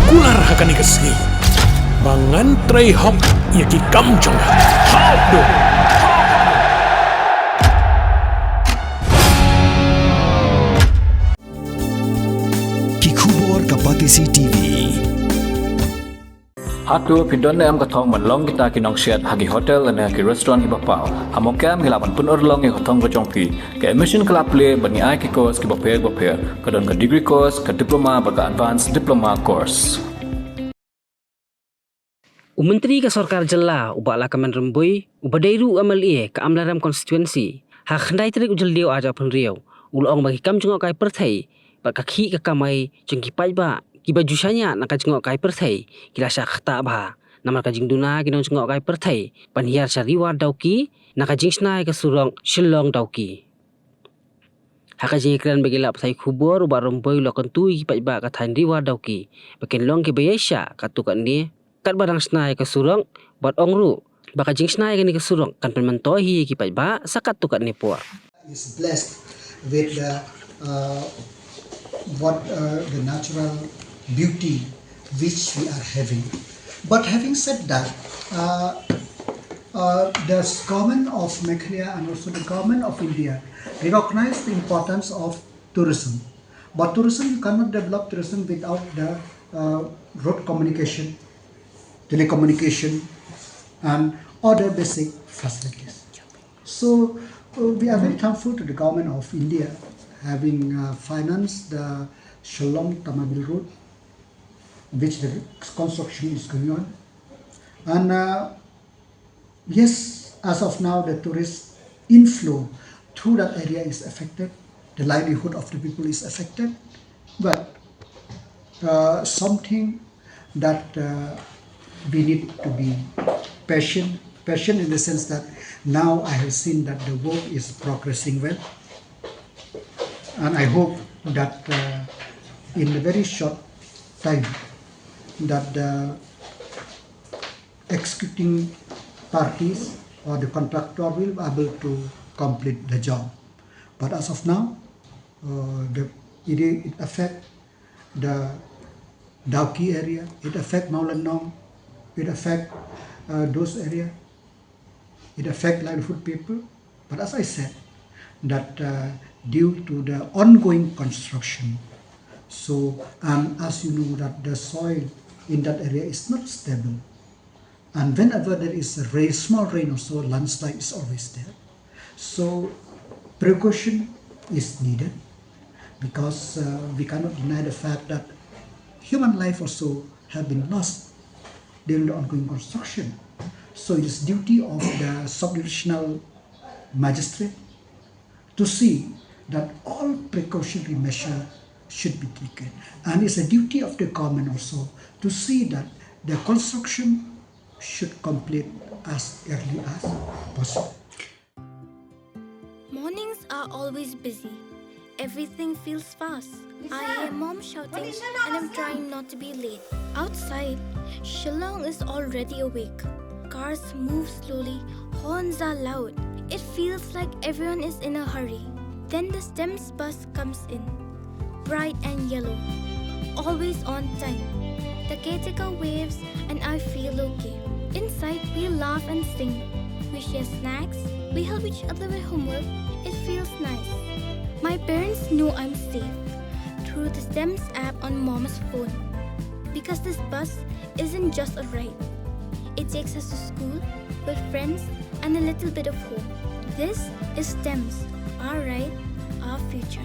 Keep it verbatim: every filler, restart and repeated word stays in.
Kular ha kane ka sngi ba ngan trei hok ïa ki kam jong nga. Hok do. Ki khubor ka Batesi T V. Hato phi don ne em ka thong ban long kita ki nongsiat ha ki hotel ne ha ki restaurant kiba paw? Ha Mawkyrwat ngi lah ban pynurlong ïa ka thong ka jong phi. Ka admission ka la plie bad ngi ai ki course kiba pher ba pher. Ka don ka degree course, ka diploma bad ka advanced diploma course. U Myntri ka Sorkar Jylla u Bah Lahkmen Rymbui, uba dei ruh u M L A ka Amlarem Constituency, ha ka khyndai tarik u Jylliew arhajar phew, u la ong ba ki kam jngohkai pyrthei bad ka khih ka kamai jong ki paidbah kiba ju shaniah na ka jngohkai pyrthei ki la shah ktah bha, namar ka jingduna ki nongjngohkai pyrthei ban hiar sha Ri War Dawki na ka jingshna ïa ka surok Shillong Dawki. Ha ka jingïakren bad ki lad pathai khubor, u Bah Rymbui u la kyntu ïa ki paidbah ka thaiñ Ri War Dawki ba kin long kiba ïaishah katto katne katba dang shna ïa ka surok, bad ong ruh ba ka jingshna ïa kane ka surok kan pynmyntoi hi ïa ki paidbah sa katto katne por. Is blessed with the, uh, what, uh, the natural beauty which we are having. But having said that, uh, uh, the government of Meghalaya and also the government of India recognize the importance of tourism. But tourism, you cannot develop tourism without the, uh, road communication, telecommunication, and other basic facilities. So, uh, we are very thankful to the government of India having, uh, financed the Shillong Tamabil Road, which the construction is going on. And, uh, yes, as of now, the tourist inflow through that area is affected. The livelihood of the people is affected. But, uh, something that, uh, we need to be patient, patient in the sense that now I have seen that the work is progressing well. And I hope that, uh, in a very short time that the executing parties or the contractor will be able to complete the job. But as of now, uh, the, it, it affect the Dawki area, it affect Mawlynnong, it affect, uh, those area, it affect livelihood people. But as I said, that, uh, due to the ongoing construction, so, and as you know that the soil in that area is not stable, and whenever there is a rain, small rain also, landslide is always there. So precaution is needed because, uh, we cannot deny the fact that human life also have been lost during the ongoing construction. So it is duty of the sub-divisional magistrate to see that all precautionary measure should be taken. And it's a duty of the government also to see that the construction should complete as early as possible. Mornings are always busy. Everything feels fast. I hear mom shouting and I'm trying not to be late. Outside, Shillong is already awake. Cars move slowly, horns are loud. It feels like everyone is in a hurry. Then the STEMS bus comes in, bright and yellow, always on time. The caretaker waves and I feel okay. Inside, we laugh and sing. We share snacks. We help each other with homework. It feels nice. My parents know I'm safe through the STEMS app on mom's phone because this bus isn't just a ride. It takes us to school, with friends, and a little bit of home. This is STEMS, our ride, our future.